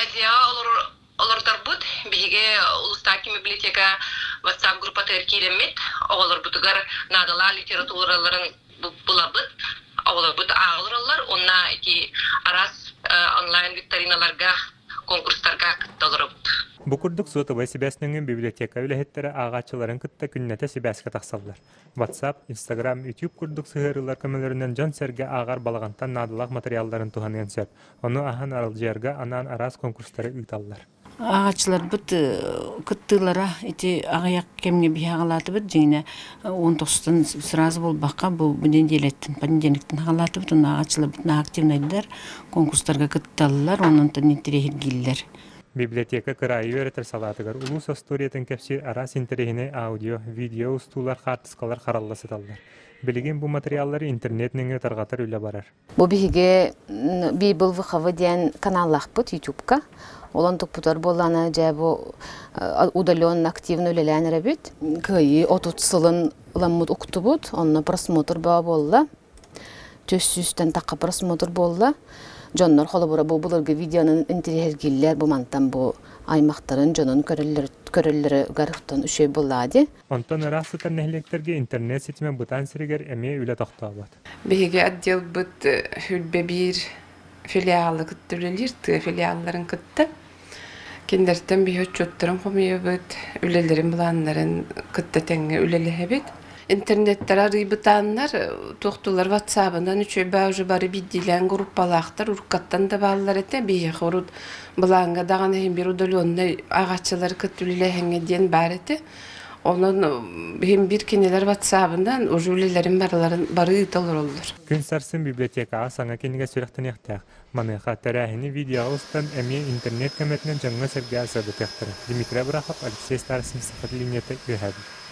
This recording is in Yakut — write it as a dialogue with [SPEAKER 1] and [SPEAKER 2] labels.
[SPEAKER 1] Дьиэҕэ олордорбут, биһиги улуустаах библиотека WhatsApp группатыгар киирэммит, оҕолорбутугар наадалаах литератураларын булабыт, оҕолорбут ааҕа олороллор уонна ити араас онлайн викториналарга, конкурстарга кытта олоробут.
[SPEAKER 2] Бу курдук суотабай сибээс нөҥүө библиотека үлэһиттэрэ ааҕааччыларын кытта күннэтэ сибээскэ тахсаллар. WhatsApp, Instagram, YouTube курдук сыһыарыылар көмөлөрүнэн дьон-сэргэ ааҕар балаҕантан наадалаах матырыйаалларын туһаныан сөп. Ону аһан аралдьыйарга анаан араас конкурстары ыыталлар.
[SPEAKER 3] Ааҕааччыларбыт кыттыылара ити аҕыйах кэмҥэ биһи аҕалаатыбыт дьиҥинэ уон тохсутун сразу буолбакка бу нэдиэлэттэн понедельниктан аҕалаатыбыт уонна ааҕааччыларбыт наһаа активнайдар конкурстарга кытталлар онон интэриэһиргииллэр.
[SPEAKER 2] Библиотека кыраайы үөрэтэр салаатыгар улуус остуоруйатын кэпсиир араас интэриэһинэй аудио, видео устуулар, хаартыскалар харалла сыталлар. Билигин бу материаллары интернет нөҥүө тарҕатар үлэ барар.
[SPEAKER 4] Бу биһиги Библ ВХВ диэн каналлаахпыт Ютубка. Ол онтукпутар буоллаана дьэ бу удаленно активно үлэлээн эрэбит. Кыайыы 30 сылын ыламмыт уктубут, онно просмотр баа буолла. Түс сүүстэн тахха просмотр буолла. Дьоннор холобура бу былыргы видеонун интириэһиргииллэр бу мантан бу аймахтарын дьонун көрөллөрүгэр үчүгэй буоллаа дии.
[SPEAKER 2] Онтон ыраах сытар нэһилиэктэргэ интернет ситимэ бытаан сиригэр эмиэ үлэ тохтообот.
[SPEAKER 5] Биһиги отделбыт Хүлбэ биир филиалы кытта үлэлиир, тыа филиалларын кытта. Кинилэртэн биһи отчуоттарын хомуйабыт, үлэлэрин былааннарын кытта тэҥҥэ үлэлэһэбит. Интернеттэр арыйбытааннар, туохтулар ватсабынан үчүгэй уже бары биирдиилээн группалаахтар, уруккаттан да бааллар этэ. Биһиэхэ урут былааҥҥа даҕаны иһин биир удаленнай ааҕааччылары кытта үлэлэһэҥҥэ диэн баар этэ. Онон иһин биир кинилэр ватсабынан уже үлэлэрин барыларын бары ыыта олороллор.
[SPEAKER 2] Күн сарсын библиотекаҕа саҥа кинигэ сүрэхтэниэхтээх. Маныаха тэрээһини видеоҕа устан эмиэ интернет көмөтүнэн дьоҥҥо-сэргэҕэ сырдатыахтара. Дмитрий Абрахов, Алексей Старостин, Саха телевидениета, Үөһээ Бүлүү.